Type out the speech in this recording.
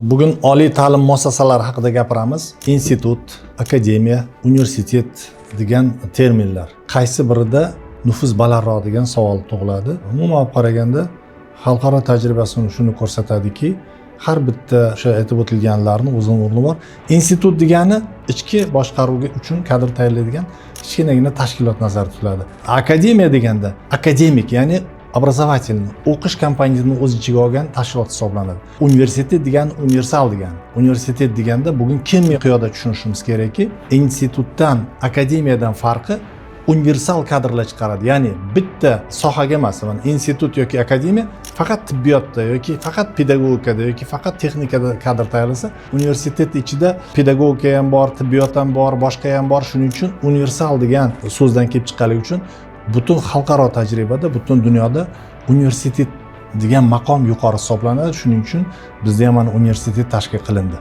Bugun oliy ta'lim muassasalari haqida gapiramiz. Institut, akademiya, universitet degan terminlar qaysi birida nufuz balandroq degan savol tug'iladi. Umuman olib qaraganda, xalqaro tajribasi shuni ko'rsatadiki, har bitta o'sha aytib o'tilganlarni o'zini o'rni bor. Institut degani ichki boshqaruvga uchun kadr tayyorlaydigan kichkinagina tashkilot nazarda tutiladi. Akademiya deganda akademik, ya'ni образовательный, o'qish komponentini o'z ichiga olgan tashkilot hisoblanadi. Universitet degani universal degani. Universitet deganda bugun keng miqyosda tushunishimiz kerakki, institutdan, akademiyadan farqi universal kadrlar chiqaradi, ya'ni bitta sohaga emas. Mana, institut yoki akademiya faqat tibbiyotda yoki faqat pedagogikada yoki faqat texnikada kadr tayyorlasa, universitet ichida pedagogika ham bor, tibbiyot ham bor, boshqa ham bor. Shuning uchun universal degan so'zdan kelib chiqqanligi uchun butun xalqaro tajribada, butun dunyoda universitet degan maqom yuqori hisoblanadi. Shuning uchun bizda ham mana universitet tashkil qilindi.